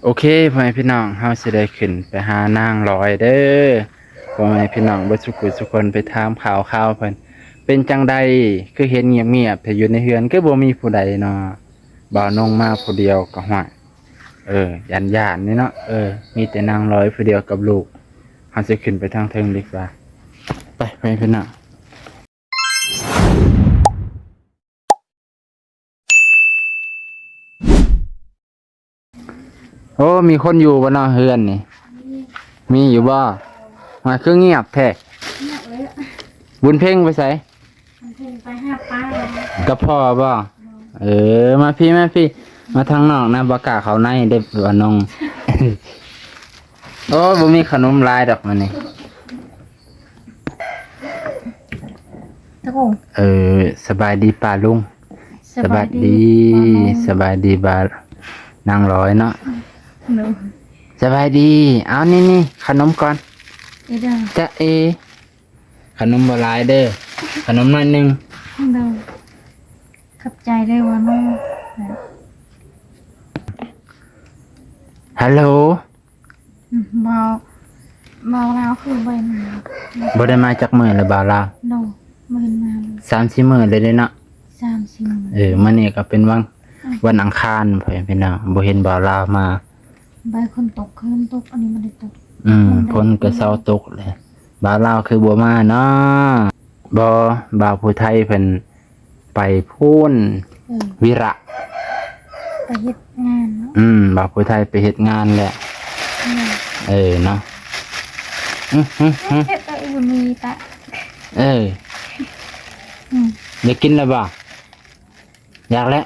ໂອເຄ ພໍ່ແມ່ພີ່ນ້ອງ ເຮົາຊິໄດ້ຂຶ້ນໄປຫານາງລອຍເດີ. ພໍ່ແມ່ພີ່ນ້ອງເບິດສຸຜູ້ສຸຄົນ ໄປຖາມຂ່າວຄາວເພິ່ນ ເປັນຈັ່ງໃດ ຄືເຫັນງຽບໆແທ້ ຢູ່ໃນເຮືອນຄືບໍ່ມີຜູ້ໃດເນາະ. ບ່າວນົງມາຜູ້ດຽວກໍ ຫ້ວຍ ເອີ ຢ້ານໆນີ້ເນາະ. ເອີ ມີແຕ່ນາງລອຍຜູ້ດຽວກັບລູກ. ເຮົາຊິຂຶ້ນໄປທາງເທິງດີກວ່າ. ໄປ ໄປພີ່ນ້ອງ. ໂອ້ ມີຄົນຢູ່ບໍ່ເນາະເຮືອນນີ້? ມີຢູ່ບໍ່? ມາຄືງຽບແທ້? ງຽບເລີຍ. ບຸນເພັງໄປໃສ? ບຸນເພັງໄປຫາປາ ກັບພໍ່ບໍ່? ເອີ ມາພີ້ ມາພີ້ ມາທາງນອກນະ ບໍ່ກ້າເຂົ້າໃນເດ້ ບ່າວນົງ. ໂອ້ ບໍ່ມີຂະໜົມຫຼາຍດອກມື້ນີ້. ເອີ ສະບາຍດີປ້າລຸງ. ສະບາຍດີ ສະບາຍດີປ້າລຸງ ສະບາຍດີບ່າວນາງລອຍເນາະ. ໂດຍ ສະບາຍດີ. ເອົາ ນີ້ໆ ຂະໜົມກ່ອນ. ເອີ ຈະເອ ຂະໜົມບໍ່ຫຼາຍເດີ ຂະໜົມໜ້ອຍໜຶ່ງ. ໂດຍ ຂອບໃຈເດີບ່າວນ້ອງ. ຮັລໂຫຼ. ອືມ ບ່າວ ບ່າວລາວຄືບໍ່ເຫັນມາ? ບໍ່ໄດ້ມາຈັກມື້ແລ້ວບ່າວລາວ? ໂດຍ ບໍ່ເຫັນມາເລີຍ ສາມສີ່ມື້ແລ້ວເດ້ເນາະ. ສາມສີ່ມື້. ເອີ ມື້ນີ້ກໍເປັນວັນ ອືມ ວັນອັງຄານ ພໍ່ແມ່ພີ່ນ້ອງ ບໍ່ເຫັນບ່າວລາວມາ. ໃບຝົນຕົກ ຄືມັນຕົກ ອັນນີ້ບໍ່ໄດ້ຕົກ. ອືມ ຝົນກໍເຊົາຕົກແລ້ວ ບ່າວລາວຄືບໍ່ມາເນາະ? ບໍ່ ບ່າວຜູ້ໄທເພິ່ນ ໄປພຸ້ນ ເອີ ວິລະ ໄປເຮັດງານເນາະ. ອືມ ບ່າວຜູ້ໄທໄປເຮັດງານແຫຼະ. ອືມ ເອີເນາະ. ອື ອື ອື ເຮັດໄປຢູ່ນີ້ຕະ. ເອີ ອືມ ຢາກກິນແລ້ວບໍ່? ຢາກແລ້ວ.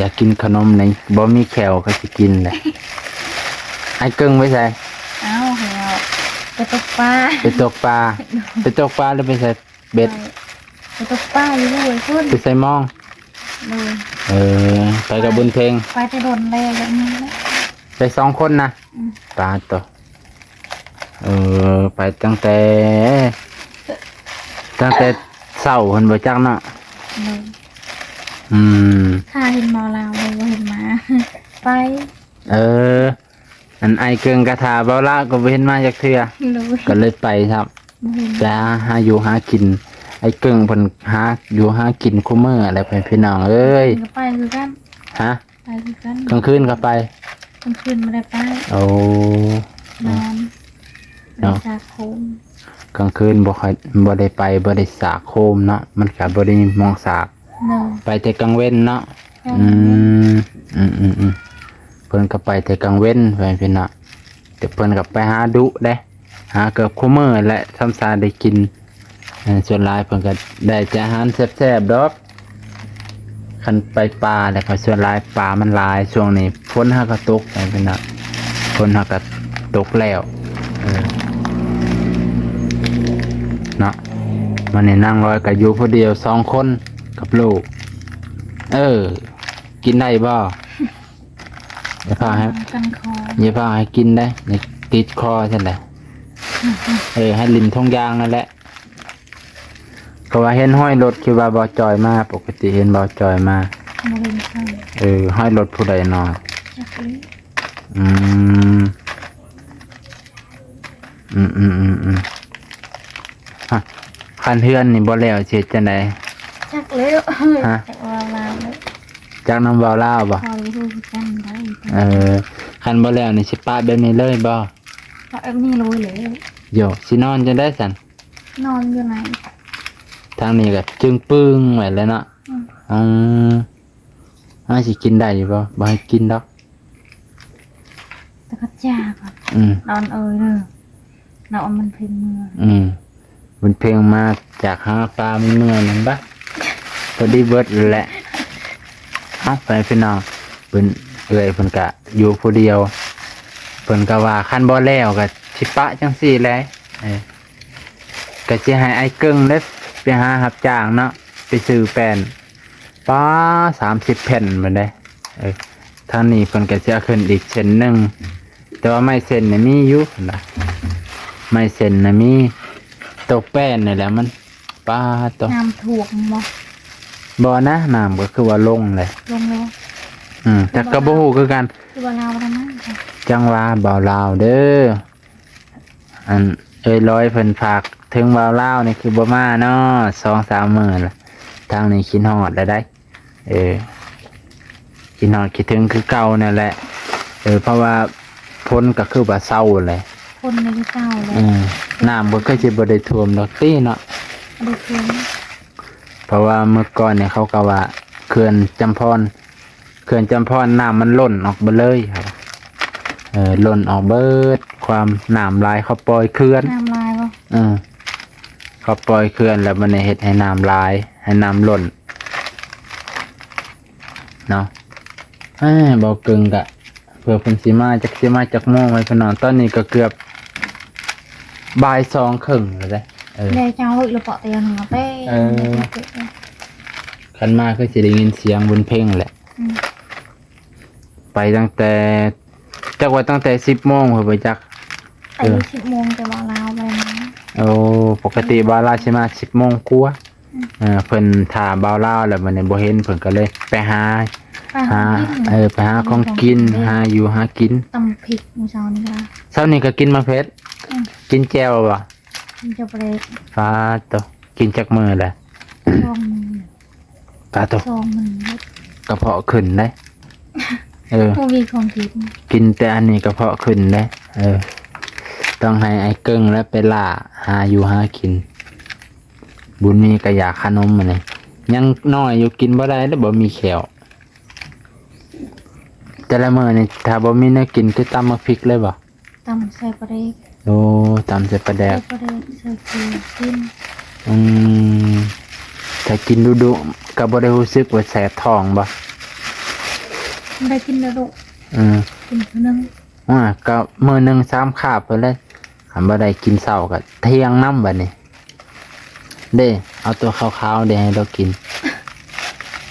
ຢາກກິນຂະໜົມນີ້ ບໍ່ມີແຂ້ວກໍຊິກິນແຫຼະ. ອ້າຍເກິ່ງໄປໃສ? ເອົາ ໄປຕົກປາ ໄປຕົກປາ. ໄປຕົກປາ ຫຼືໄປໃສເບັດ? ໄປ ໄປຕົກປາຢູ່ຫ້ວຍພຸ້ນ ໄປໃສ່ມອງ. ໂດຍ ເອີ ໄປກັບບຸນເພັງ ໄປແຕ່ດົນແລ້ວ ແບບນີ້ແຫຼະ. ໄປສອງຄົນນະ? ອືມ ປາໂຕ. ເອີ ໄປຕັ້ງແຕ່ ຕັ້ງແຕ່ເຊົ້າພຸ້ນບໍ່ຈັກເນາະ. ໂດຍ ອືມ ຖ້າເຫັນໝໍລາວບໍ່ເຫັນມາ ໄປ. ເອີ ອັນອ້າຍເກິ່ງກະຖ້າເວົ້າລາວກໍບໍ່ເຫັນມາຈັກເທື່ອ. ໂດຍ ກໍເລີຍໄປຊ້ຳ. ບໍ່ເຫັນ ໄປຫາ ຫາຢູ່ຫາກິນ ອ້າຍເກິ່ງເພິ່ນຫາຢູ່ຫາກິນຄູ່ມື້ແຫຼະ ພີ່ນ້ອງເອີຍ. ກໍໄປຄືກັນ. ຮະ? ໄປຄືກັນ ກາງຄືນກໍໄປ? ກາງຄືນບໍ່ໄດ້ໄປ. ໂອ້ ນອນ ເນາະ ສາກໂຄມ. ກາງຄືນບໍ່ຄ່ອຍ ບໍ່ໄດ້ໄປ ບໍ່ໄດ້ສາກໂຄມເນາະ ມັນກໍບໍ່ໄດ້ມີໝ່ອງສາກ. ໂດຍ ໄປແຕ່ກາງເວັນເນາະ. ກາງເວັນ ອືມ ອືມໆໆ ເພິ່ນກໍໄປແຕ່ກາງເວັນ ພີ່ນ້ອງ. ແຕ່ເພິ່ນກໍໄປຫາດຸເດ້ ຫາເກືອບຄູ່ມື້ແຫຼະ ທຳສາໄດ້ກິນ. ເອີ ສ່ວນຫຼາຍເພິ່ນກໍໄດ້ແຕ່ອາຫານແຊບໆດອກ. ຄັນໄປປ່າແລ້ວກໍສ່ວນຫຼາຍປາມັນຫຼາຍ ຊ່ວງນີ້ຝົນຫາກໍຕົກ ພີ່ນ້ອງ ຝົນຫາກໍຕົກແລ້ວ. ເອີ ເນາະ ມື້ນີ້ນາງລອຍກໍຢູ່ຜູ້ດຽວສອງຄົນກັບລູກ. ເອີ ກິນໄດ້ບໍ່? ຢ່າພາໃຫ້ ຄັນຄໍ ຢ່າພາໃຫ້ກິນເດ້ ຕິດຄໍຊັ້ນແຫຼະ. ເອີ ໃຫ້ຫຼິ້ນຖົງຢາງນັ້ນແຫຼະ. ກໍວ່າເຫັນຮອຍລົດ ຄິດວ່າບ່າວຈອຍມາ ປົກກະຕິເຫັນບ່າວຈອຍມາ. ບໍ່ເຫັນໃຜ. ເອີ ຮອຍລົດຜູ້ໃດນໍ? ຈັກເລີຍ. ອືມ ອືມໆໆໆ ຮະ ຄັນເຮືອນນີ້ບໍ່ແລ້ວຊິເຮັດຈັ່ງໃດ? ຈັກແລ້ວ. ຮະ? ຈັກວ່າລາວເລີຍ ຈັກນຳເວົ້າລາວບໍ່? ພໍຮູ້ຄືກັນໄດ້. ເອີ ຄັນບໍ່ແລ້ວນີ້ຊິປະແບບນີ້ເລີຍບໍ່? ປະແບບນີ້ເລີຍແຫຼະ. ໂຢ ຊິນອນຈັ່ງໃດຊັ້ນ? ນອນຢູ່ໃນ ທາງນີ້ກໍຈຶ່ງປຶ້ງໄວ້ແລ້ວເນາະ. ອືມ ອືມ ເຮົາຊິກິນໄດ້ຢູ່ບໍ່? ບໍ່ໃຫ້ກິນດອກ. ຕະກະຈາກ ອືມ ນອນເອີຍເດີ ນອນ ມັນເພັງເມືອ. ອືມ ມັນເພັງມາຈາກຫາປາ ມັນເມືອນັ້ນບະ ພໍດີເບິດແຫຼະ. ເອົາ ໄປພີ່ນ້ອງ ເພິ່ນ ເອື້ອຍເພິ່ນກະຢູ່ຜູ້ດຽວ ເພິ່ນກະວ່າຄັນບໍ່ແລ້ວກະຊິປະຈັ່ງຊີ້ແຫຼະ. ເອີ ກະຊິໃຫ້ອ້າຍເກິ່ງເດ້ໄປຫາຮັບຈ້າງເນາະ ໄປຊື້ແປ້ນ ປາ ສາມສິບແຜ່ນພຸ້ນເດ້. ເອີ ທາງນີ້ເພິ່ນກໍຊິເອົາຂຶ້ນອີກເສັ້ນໜຶ່ງ ແຕ່ວ່າໄມ້ເສັ້ນນີ້ມີຢູ່ ເພິ່ນວ່າ ໄມ້ເສັ້ນນະມີ ຕົກແປ້ນນີ້ແຫຼະມັນ ປາໂຕ ນ້ຳຖ້ວມບໍ່? ບໍ່ນະ ນ້ຳກໍຄືວ່າລົງແຫຼະ. ລົງແລ້ວ. ອືມ ຈັກກໍບໍ່ຮູ້ຄືກັນ ຄືວ່າລາວບໍ່ໄດ້ມາ ຈັ່ງວ່າບ່າວລາວເດີ ອັນເອີຍລອຍເພິ່ນຝາກເຖິງບ່າວລາວນີ້ຄືບໍ່ມາເນາະ ສອງສາມມື້ລະ ທາງນີ້ຄິດຮອດແລ້ວໃດ໋ ເອີ ຄິດຮອດຄິດເຖິງຄືເກົ່ານັ້ນແຫຼະ ເອີ ເພາະວ່າຝົນກໍຄືວ່າເຊົາແຫຼະ ຝົນນີ້ຄືເຊົາແຫຼະ ເອີ ນ້ຳກໍຄືຊິບໍ່ໄດ້ຖ້ວມດອກຕິເນາະ ບໍ່ໄດ້ຖ້ວມ ເພາະວ່າເມື່ອກ່ອນນີ້ເຂົາກໍວ່າເຂື່ອນຈຳພອນ ເຂື່ອນຈຳພອນນ້ຳມັນລົ້ນອອກເບິດເລີຍ ເອີ ລົ້ນອອກເບິດ ຄວາມນ້ຳຫຼາຍ ເຂົາປ່ອຍເຂື່ອນ ນ້ຳຫຼາຍບໍ່ ເອີ ເຂົາປ່ອຍເຂື່ອນແລ້ວບັດນີ້ເຮັດໃຫ້ນ້ຳຫຼາຍ ໃຫ້ນ້ຳລົ້ນເນາະ ເອີ ເບົາເກິ່ງກະ ເພື່ອເພິ່ນຊິມາ ຈັກຊິມາຈັກໂມງ ໄວ້ເພິ່ນນອນ ຕອນນີ້ກໍເກືອບບ່າຍສອງເຄິ່ງແລ້ວເດ້ ເອີ ແລ້ວເຈົ້າເອີຍ ລະເປາະແຕ່ນະແປ້ ເອີ ຄັນມາຄືຊິໄດ້ຍິນສຽງບຸນເພັງແຫຼະ ອືມ ໄປຕັ້ງແຕ່ ຈັກວ່າຕັ້ງແຕ່ສິບໂມງພຸ້ນບໍ່ຈັກ ໄປ ເອີ ສິບໂມງ ແຕ່ວ່າລາວບໍ່ໄດ້ມາ ໂອ້ ປົກກະຕິວ່າລາວຊິມາສິບໂມງກວ່າ ອືມ ເອີ ເພິ່ນຖ້າບ່າວລາວແລ້ວ ບັດນີ້ບໍ່ເຫັນ ເພິ່ນກໍເລີຍໄປຫາ ໄປຫາ ຫາ ເອີ ໄປຫາຂອງກິນ ຫາຢູ່ຫາກິນ ຕຳພລິກມື້ເຊົ້ານີ້ ເຊົ້ານີ້ກໍກິນໝາກເຜັດ ອືມ ກິນແຈ່ວບໍ່? ກິນແຈ່ວປາແດກ ປາໂຕ ກິນຈັກມື້ແລ້ວ? ສອງມື້ ປາໂຕ ສອງມື້ ກະເພາະຂຶ້ນເດ້ ເອີ ບໍ່ມີຂອງກິນ ກິນແຕ່ອັນນີ້ກະເພາະຂຶ້ນເດ້ ເອີ ຕ້ອງໃຫ້ອ້າຍເກິ່ງແລ້ວໄປລ່າຫາຢູ່ຫາກິນ ບຸນມີກະຢາກຂະໜົມມື້ນີ້ ຍັງນ້ອຍຢູ່ ກິນບໍ່ໄດ້ເດ້ ບໍ່ມີແຂ້ວ ແຕ່ລະມື້ນີ້ຖ້າບໍ່ມີແນວກິນຄືຕຳໝາກພິກເລີຍບໍ່? ຕຳໃສ່ປາແດກ ໂອ້ ຕຳໃສ່ປາແດກ ໃສ່ປາແດກ ໃສ່ເກືອກິນ ອືມ ຖ້າກິນດຸໆ ກໍບໍ່ໄດ້ຮູ້ສຶກວ່າແສບທ້ອງບໍ່? ໄດ້ກິນດຸໆ ອືມ ກິນເທື່ອໜຶ່ງ ອາ ກໍມື້ໜຶ່ງສາມຄາບພຸ້ນແຫຼະ ຄັນບໍ່ໄດ້ກິນເຊົ້າກໍທ່ຽງນຳບັດນີ້ ເດ້ ເອົາຕົວຂາວໆເດ້ໃຫ້ລາວກິນ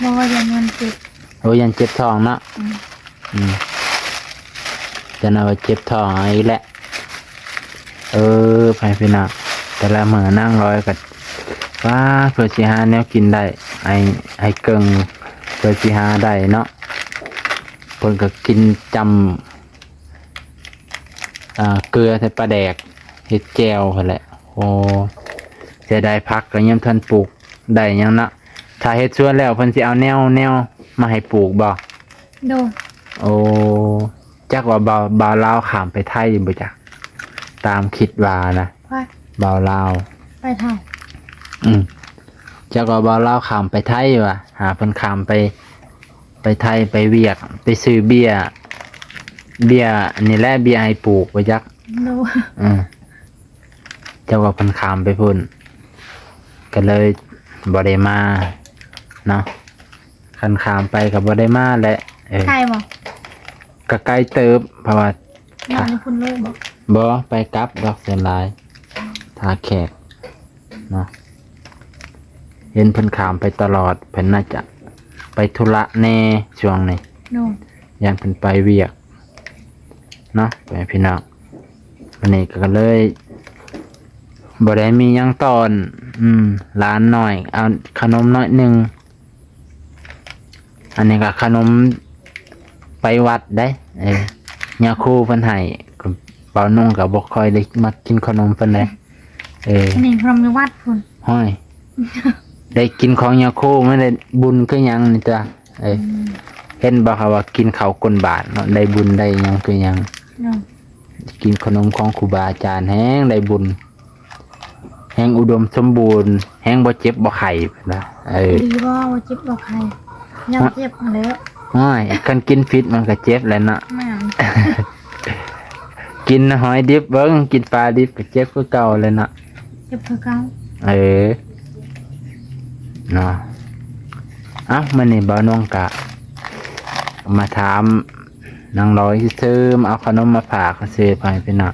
ບໍ່ ຢ້ານມັນເຈັບ ໂອ້ ຢ້ານເຈັບທ້ອງເນາະ ອືມ ອືມ ຈະໜ້ອຍວ່າເຈັບທ້ອງເອົາອີກແຫຼະ ເອີ ພໍ່ແມ່ພີ່ນ້ອງ ແຕ່ລະມື້ນາງລອຍກໍ ວ້າ ເພື່ອຊິຫາແນວກິນໄດ້ ອ້າຍ ອ້າຍເກິ່ງ ເພື່ອຊິຫາໄດ້ເນາະ ເພິ່ນກໍກິນຈຳ ອ່າ ເກືອໃສ່ປາແດກ ເຮັດແຈ່ວຫັ້ນແຫຼະ ໂອ້ ເສຍດາຍຜັກກໍຍັງທັນປູກໄດ້ຫຍັງເນາະ ຖ້າເຮັດສວນແລ້ວເພິ່ນຊິເອົາແນວ ແນວມາໃຫ້ປູກບໍ່? ໂດຍ ໂອ້ ຈັກວ່າບ່າວ ບ່າວລາວຂ້າມໄປໄທຢູ່ບໍ່ຈັກ? ຕາມຄິດວ່ານະ ໃຜ? ບ່າວລາວ ໄປໄທ ອືມ ຈັກວ່າບ່າວລາວຂ້າມໄປໄທວ່າ ຫາເພິ່ນຂ້າມໄປ ໄປໄທໄປວຽກ ໄປຊື້ເບ້ຍ ເບ້ຍນີ້ແຫຼະ ເບ້ຍໃຫ້ປູກບໍ່ຈັກ ໂດຍ ເອີ ຈັກວ່າເພິ່ນຂ້າມໄປພຸ້ນ ກໍເລີຍບໍ່ໄດ້ມາເນາະ ຄັນຂ້າມໄປກໍບໍ່ໄດ້ມາແຫຼະ ເອີ ໄກບໍ່? ກໍໄກເຕີບ ເພາະວ່າ ນອນຢູ່ພຸ້ນເລີຍບໍ່? ບໍ່ ໄປກັບດອກ ສ່ວນຫຼາຍຖ້າແຂກເນາະ ເຫັນເພິ່ນຂ້າມໄປຕະຫຼອດ ເພິ່ນໜ້າຈະໄປທຸລະແດ່ຊ່ວງນີ້ ໂດຍ ຢ້ານເພິ່ນໄປວຽກເນາະ ພໍ່ແມ່ພີ່ນ້ອງ ວັນນີ້ກໍເລີຍບໍ່ໄດ້ມີຫຍັງຕ້ອນ ອືມ ຫຼານນ້ອຍ ເອົາຂະໜົມໜ້ອຍໜຶ່ງ ອັນນີ້ກໍຂະໜົມໄປວັດເດ້ ເອີ ຍາຄູເພິ່ນໃຫ້ ບ່າວນຸ່ງກໍບໍ່ຄ່ອຍໄດ້ມັກກິນຂະໜົມປານໃດ ເອີ ອັນນີ້ຂະໜົມຢູ່ວັດພຸ້ນ ຫ້ອຍ ໄດ້ກິນຂອງຍາຄູມັນໄດ້ບຸນຄືຫຍັງນີ້ຕົວະ ເອີ ອືມ ເຫັນບໍ່ເຂົາວ່າກິນເຂົ້າກົ້ນບາດເນາະ ໄດ້ບຸນໄດ້ຫຍັງຄືຫຍັງ ເນາະ ກິນຂະໜົມຂອງຄູບາອາຈານແຮງໄດ້ບຸນ ແຮງອຸດົມສົມບູນ ແຮງບໍ່ເຈັບບໍ່ໄຂ້ ເພິ່ນວ່າ ເອີ ດີບໍ່ ບໍ່ເຈັບບໍ່ໄຂ້ ຢ້ານເຈັບຫັ້ນແຫຼະ ໂອ້ຍ ຄັນກິນຜິດມັນກໍເຈັບແຫຼະເນາະ ແມ່ນ ກິນຫອຍດິບເບິ່ງ ກິນປາດິບກໍເຈັບຄືເກົ່າແຫຼະເນາະ ເຈັບຄືເກົ່າ ເອີ ເນາະ ເອົ້າ ມື້ນີ້ບ່າວນົງກະມາຖາມ ນາງລອຍຊື່ໆ ມາເອົາຂະໜົມມາຝາກຊື່ໆ ພໍ່ແມ່ພີ່ນ້ອງ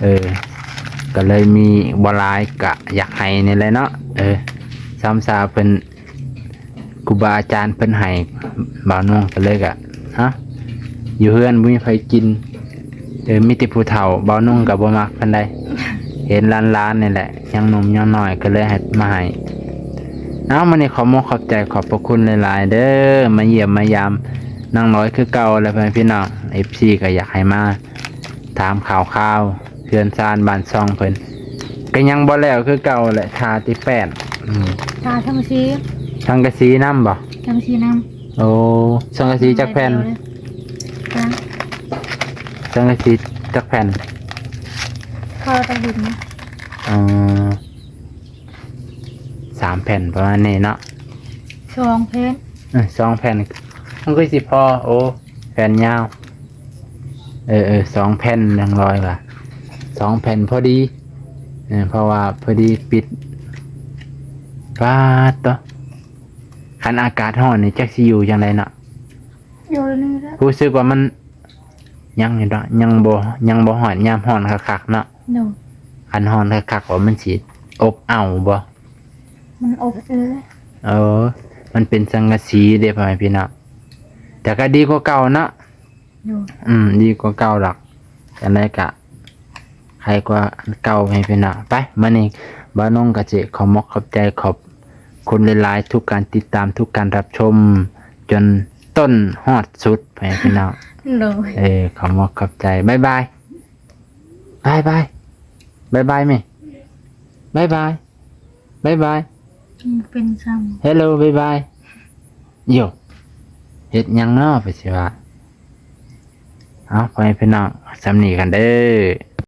ເອີ ກໍເລີຍມີບໍ່ຫຼາຍ ກະຢາກໃຫ້ນີ້ແຫຼະເນາະ ເອີ ສາມສາວເພິ່ນ ຄູບາອາຈານເພິ່ນໃຫ້ ບ່າວນົງກໍເລີຍກະ ເອົ້າ ຢູ່ເຮືອນບໍ່ມີໃຜກິນ ເອີ ມີແຕ່ຜູ້ເຖົ້າ ບ່າວນົງກໍບໍ່ມັກປານໃດ ເຫັນຫຼານໆ ນີ້ແຫຼະ ຍັງໜຸ່ມຍັງນ້ອຍ ກໍເລີຍໃຫ້ ມາໃຫ້ ເອົ້າ ມື້ນີ້ຂໍມຸກຂອບໃຈ ຂອບພະຄຸນຫຼາຍໆ ເດີ ມາຢ້ຽມມາຢາມ ນາງນ້ອຍຄືເກົ່າແຫຼະ ພໍ່ແມ່ພີ່ນ້ອງ ເອັຟຊີ ກໍຢາກໃຫ້ມາຖາມຂ່າວຄາວເຮືອນຊານບ້ານຊ່ອງເພິ່ນ ກໍຍັງບໍ່ແລ້ວຄືເກົ່າແຫຼະ ຖ້າແຕ່ແປ້ນ ອືມ ຖ້າສັງກະສີ ສັງກະສີນຳບໍ່? ສັງກະສີນຳ ໂອ້ ສັງກະສີຈັກແຜ່ນ? ຍັງບໍ່ແລ້ວເລີຍ ຈັກ ສັງກະສີຈັກແຜ່ນ? ພໍຕາເຫັນ ເອີ ສາມແຜ່ນປະມານນີ້ເນາະ ສອງແຜ່ນ ເອີ ສອງແຜ່ນ ມັນຄືຊິພໍ ໂອ້ ແຜ່ນຍາວ ເອີໆ ສອງແຜ່ນ ນາງນ້ອຍວ່າ ສອງແຜ່ນພໍດີ ເອີ ເພາະວ່າພໍດີປິດ ປາດໂທ້ ຄັນອາກາດຮ້ອນນີ້ຈັກຊິຢູ່ຈັ່ງໃດເນາະ ຢູ່ນີ້ແຫຼະ ຮູ້ສຶກວ່າມັນ ຍັງຢູ່ເນາະ ຍັງບໍ່ ຍັງບໍ່ຮອດຍາມຮ້ອນຄັກໆເນາະ ໂດຍ ຄັນຮ້ອນຄັກໆວ່າມັນຊິອົບເອົາບໍ່? ມັນອົບເອີ ເອີ ມັນເປັນສັງກະສີເດ້ ພໍ່ແມ່ພີ່ນ້ອງ ແຕ່ກໍດີກວ່າເກົ່າເນາະ ໂດຍ ອືມ ດີກວ່າເກົ່າດອກ ຈັ່ງໃດກະໄຄກວ່າເກົ່າ ພໍ່ແມ່ພີ່ນ້ອງ ໄປ ມື້ນີ້ບ່າວນົງກໍຊິຂອບມົກຂອບໃຈ ຂອບຄຸນຫຼາຍໆ ທຸກການຕິດຕາມ ທຸກການຮັບຊົມ ຈົນຕົ້ນຮອດສຸດ ພໍ່ແມ່ພີ່ນ້ອງ ໂດຍ ເອີ ຂອບມົກຂອບໃຈ ບາຍບາຍ ບາຍບາຍ ບາຍບາຍແມ່ ບາຍບາຍ ບາຍບາຍ ອືມ ເປັນຊ້ຳ ເຮລໂລ ບາຍບາຍ ໂຢ ເຮັດຫຍັງເນາະ ໄປຊິວ່າ ເອົາ ພໍ່ແມ່ພີ່ນ້ອງ ສ່ຳນີ້ກັນເດີ້.